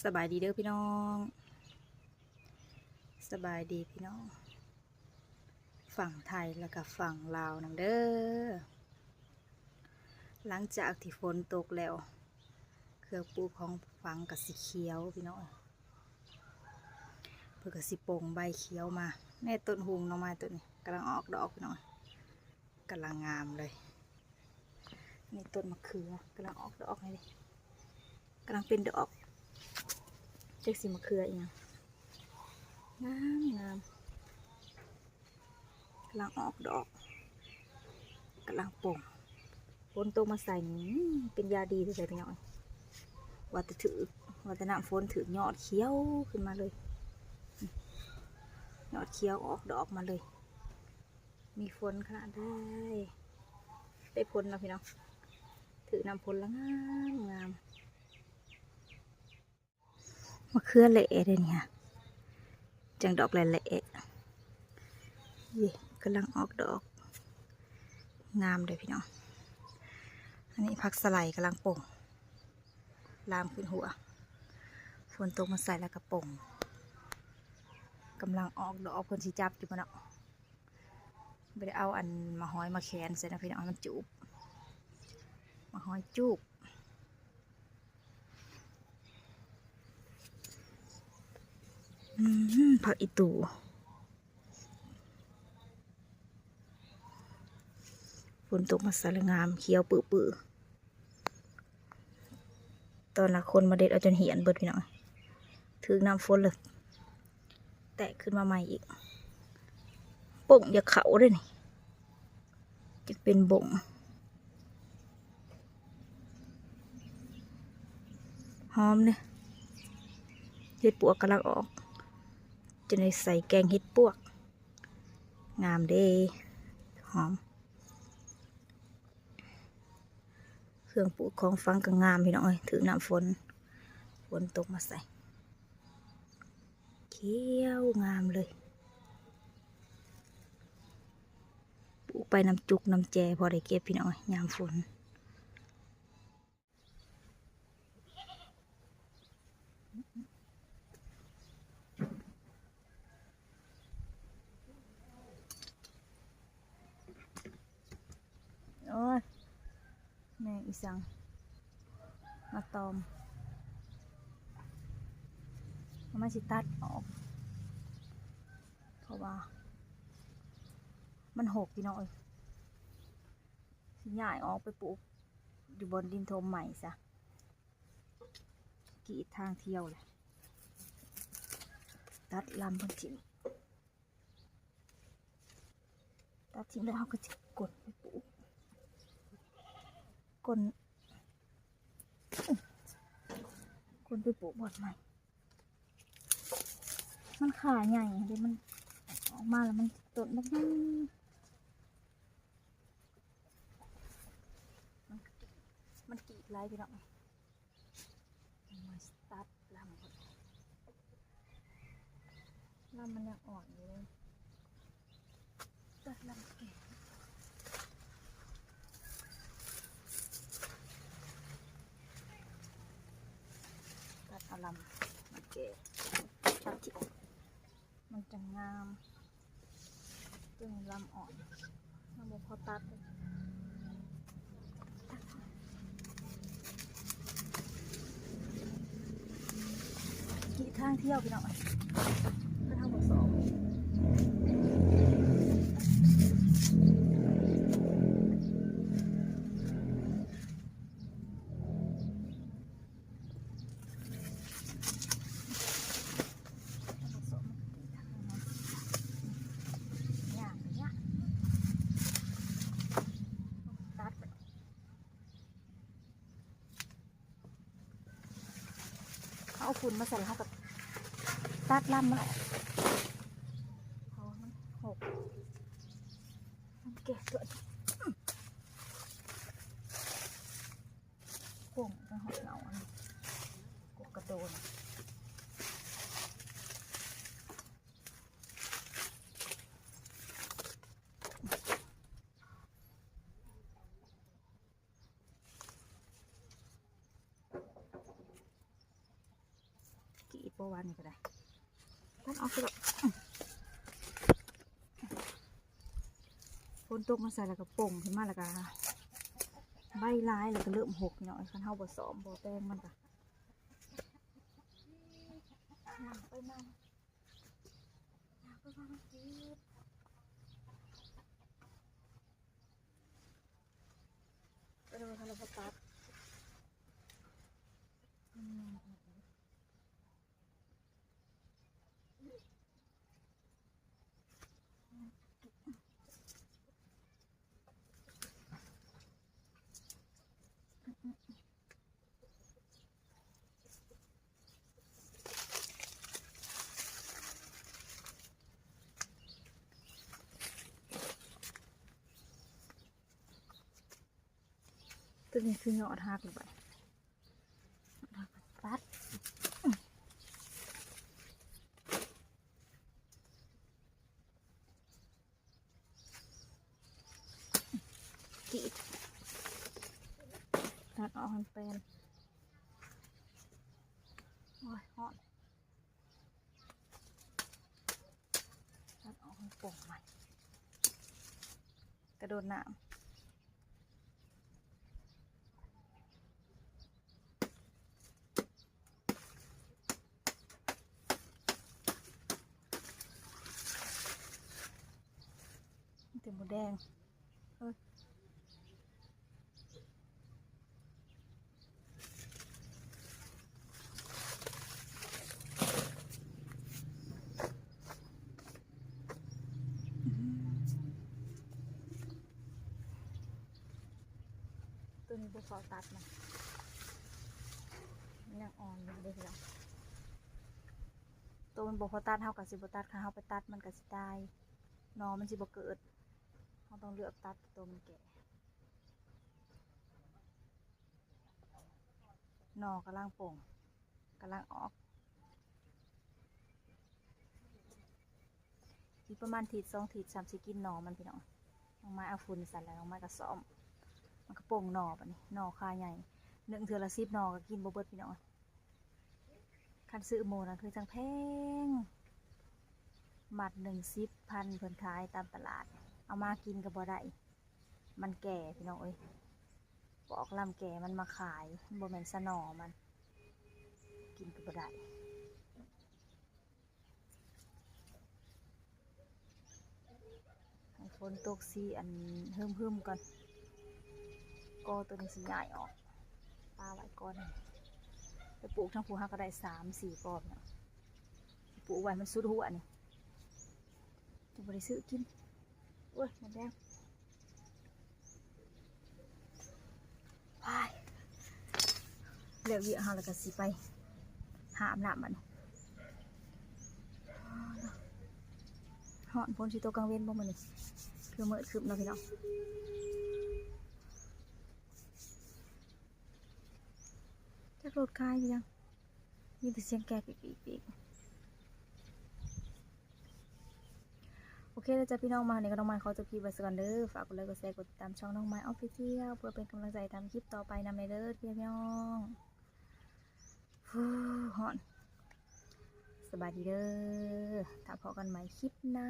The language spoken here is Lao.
ສະບາຍດີເດີພີ່ນ້ອງ ສະບາຍດີພີ່ນ້ອງຝັ່ງໄທ ແລ້ວກະຝັ່ງລາວນຳເດີ. ຫຼັງຈາກທີ່ຝົນຕົກແລ້ວ ເຄື່ອງປູກຂອງຝັງກະຊິຂຽວພີ່ນ້ອງ ເພິ່ນກະຊິປົ່ງໃບຂຽວມາ. ແນ່ ຕົ້ນຮຸ່ງໜໍ່ໄມ້ຕົ້ນນີ້ກຳລັງອອກດອກພີ່ນ້ອງ ກຳລັງງາມເລີຍ. ນີ້ຕົ້ນມະເຂືອກຳລັງອອກດອກນີ້ ກຳລັງເປັນດອກ ຈັກຊິມະເຂືອອີ່ຫຍັງ ງາມໆ ກຳລັງອອກດອກ ກຳລັງປົ່ງ. ຝົນຕົກມາໃສ່ນີ້ເປັນຢາດີແທ້ໆ ພີ່ນ້ອງ. ວ່າແຕ່ຖືກ ວ່າແຕ່ນ້ຳຝົນຖືກ ຍອດຂຽວຂຶ້ນມາເລີຍ ຍອດຂຽວອອກດອກມາເລີຍ. ມີຝົນຂະໜາດໃດ ໄດ້ຜົນເນາະພີ່ນ້ອງ ຖືກນ້ຳຝົນລະງາມງາມ. ມະເຂືອແຫຼະເດ້ນີ້ ຈັ່ງດອກແຫຼະໆ ເອີ ກຳລັງອອກດອກ ງາມເດ້ພີ່ນ້ອງ. ອັນນີ້ຜັກສະໄລກຳລັງປົ່ງ ລາມຂຶ້ນຫົວ ຝົນຕົກມາໃສ່ແລ້ວກະປົ່ງ ກຳລັງອອກດອກ. ເພິ່ນຊິຈັບຢູ່ບໍ່ເນາະ ບໍ່ໄດ້ເອົາອັນໝາກຫອຍມາແຂນໃສ່ນະພີ່ນ້ອງ ໃຫ້ມັນຈູບ ໝາກຫອຍຈູບ. ອືມ ຜັກອີ່ຕູ່ ຝົນຕົກມາໃສ່ລະງາມຂຽວປຶໆ. ຕອນລະຄົນມາເດັດເອົາຈົນຫ້ຽນເບິດພີ່ນ້ອງ ຖືກນ້ຳຝົນເລີຍ ແຕກຂຶ້ນມາໃໝ່ອີກ. ປົ່ງຢາກເຂົ້າເດ້ນີ້ ຈະເປັນບົ່ງ ຫອມເດ້. ເຫັດປວກກຳລັງອອກ ຈະໄດ້ໃສ່ແກງເຫັດປວກ ງາມເດ້ ຫອມ. ເຄື່ອງປູກຂອງຝັງກະງາມພີ່ນ້ອງເອີຍ ຖືກນ້ຳຝົນ ຝົນຕົກມາໃສ່ ຂຽວງາມເລີຍ. ປູກໄປນຳຈຸກນຳແຈ ພໍໄດ້ເກັບພີ່ນ້ອງເອີຍ ຍາມຝົນ. ໂອ້ຍ ແມງອີ່ສັງມາຕອມ ມັນຊິຕັດອອກ ເພາະວ່າມັນຫົກພີ່ນ້ອງເອີຍ. ຊິຍ້າຍອອກໄປປູກຢູ່ບ່ອນດິນຖົມໃໝ່ຊະ ກຣີດທາງທ່ຽວແຫຼະ ຕັດລຳເພິ່ນຖິ້ມ ຕັດຖິ້ມແລ້ວເຮົາກະຊິກົນໄປປູກ ກົນ ກົນໄປປູກບ່ອນໃໝ່. ມັນຂາໃຫຍ່ເດ້ ມັນອອກມາແລ້ວມັນຕົ້ນບັກໃຫຍ່ ມັນ ມັນກຣີດຫຼາຍພີ່ນ້ອງ ມາຕັດລຳ ລຳມັນຍັງອ່ອນຢູ່ເລີຍ. ຕັດລຳແກ່ ຕັດເອົາລຳມາແກ່ ຕັດທີ່ ມັນຈັ່ງງາມ ຕົວນີ້ລຳອ່ອນ ມັນບໍ່ພໍຕັດ. ກຣີດທາງທ່ຽວພີ່ນ້ອງ ເພິ່ນເຮົາບໍ່ຊອກ ເຮົາເອົາຝຸ່ນມາໃສ່ແລ້ວເຮົາກະຕັດລຳມັນອອກ ເພາະວ່າມັນຫົກ ມັນແກ່ເກີນ. ກົງໄປຮອດເຫງົ້າອັນນີ້ ກົງກະໂດນ. ເ ບໍ່ ວານນີ້ກໍໄດ້ ຕັດອອກຊະດອກ. ຝົນຕົກມາໃສ່ແລ້ວກໍປົ່ງຂຶ້ນມາ ແລ້ວກໍໃບຫຼາຍ ແລ້ວກໍເລີ່ມຫົກພີ່ນ້ອງ. ຄັນເຮົາບໍ່ຊ້ອມບໍ່ແປງມັນກໍ ຕົວນີ້ຄືຍອດຫັກແລ້ວ ບັດ ຕັດ ກຣີດ ຕັດອອກໃຫ້ແປນ. ໂອ້ຍ ຮ້ອນ. ຕັດອອກໃຫ້ປ່ອງມັນ ກະໂດດນ້ຳ. ມີແຕ່ມົດແດງ ເອີຍ. ຕົວນີ້ບໍ່ພໍຕັດນະ ມັນຍັງອ່ອນຢູ່ເດ້. ໂຕມັນບໍ່ພໍຕັດ ເຮົາກໍຊິບໍ່ຕັດ ຄັນເຮົາໄປຕັດມັນກໍຊິຕາຍ ໜໍ່ມັນຊິບໍ່ເກີດ. ເຮົາຕ້ອງເລືອກຕັດໂຕມັນແກ່. ໜໍ່ກຳລັງປົ່ງ ກຳລັງອອກ. ອີກປະມານທິດສອງທິດ ຊ້ຳຊິກິນໜໍ່ມັນພີ່ນ້ອງ. ນ້ອງໄມ້ເອົາຝຸ່ນໃສ່ແລ້ວ ນ້ອງໄມ້ກໍຊ້ອມ ມັນກໍປົ່ງໜໍ່. ບັດນີ້ໜໍ່ຄາໃຫຍ່ ໜຶ້ງເທື່ອລະສິບໜໍ່ກໍກິນບໍ່ເບິດພີ່ນ້ອງ. ຄັນຊື້ໝູນະຄືຈັ່ງແພງ ມັດໜຶ່ງສິບພັນ ເພິ່ນຂາຍຕາມຕະຫຼາດ ເອົາມາກິນກໍບໍ່ໄດ້ ມັນແກ່ພີ່ນ້ອງເອີຍ. ປອກລຳແກ່ມັນມາຂາຍ ມັນບໍ່ແມ່ນສະໜໍ່ມັນ ກິນກໍບໍ່ໄດ້. ໃຫ້ຝົນຕົກຊິອັນ ຮຶມໆກ່ອນ ກໍຕົວນີ້ຊິຍ້າຍອອກ ປະໄວ້ກ່ອນ. ໄປປູກທາງພູເຮົາກໍໄດ້ສາມສີ່ກໍເນາະ ປູກໄວ້ມັນສຸດຫົວນີ້ ຈະບໍ່ໄດ້ຊື້ກິນ. ໂອ້ຍ ໝົດແລ້ວ. ໄປ ແລ້ວວຽກເຮົາແລ້ວກໍຊິໄປຫາອາບນ້ຳບັດນີ້. ຮ້ອນ ຝົນຊິຕົກກາງເວັນບໍ່ມື້ນີ້ ຄືມືດຄຶ້ມເນາະພີ່ນ້ອງ. ຈັກລົດຂາຍຄືຫຍັງ ມີແຕ່ສຽງແກປີກໆ. ໂອເຄແລ້ວຈ້າພີ່ນ້ອງ ມານີ້ກໍນ້ອງໄມ້ຂໍຈົບຄລິບໄວ້ຊະກ່ອນເດີ. ຝາກກົດໄລກົດແຊ ກົດຕິດຕາມຊ່ອງນ້ອງໄມ້ Official ເພື່ອເປັນກຳລັງໃຈທຳຄລິບຕໍ່ໄປນຳແດ່ເດີພີ່ນ້ອງ. ຮູ້ ຮ້ອນ. ສະບາຍດີເດີ ຖ້າພໍ້ກັນໃໝ່ຄລິບໜ້າ.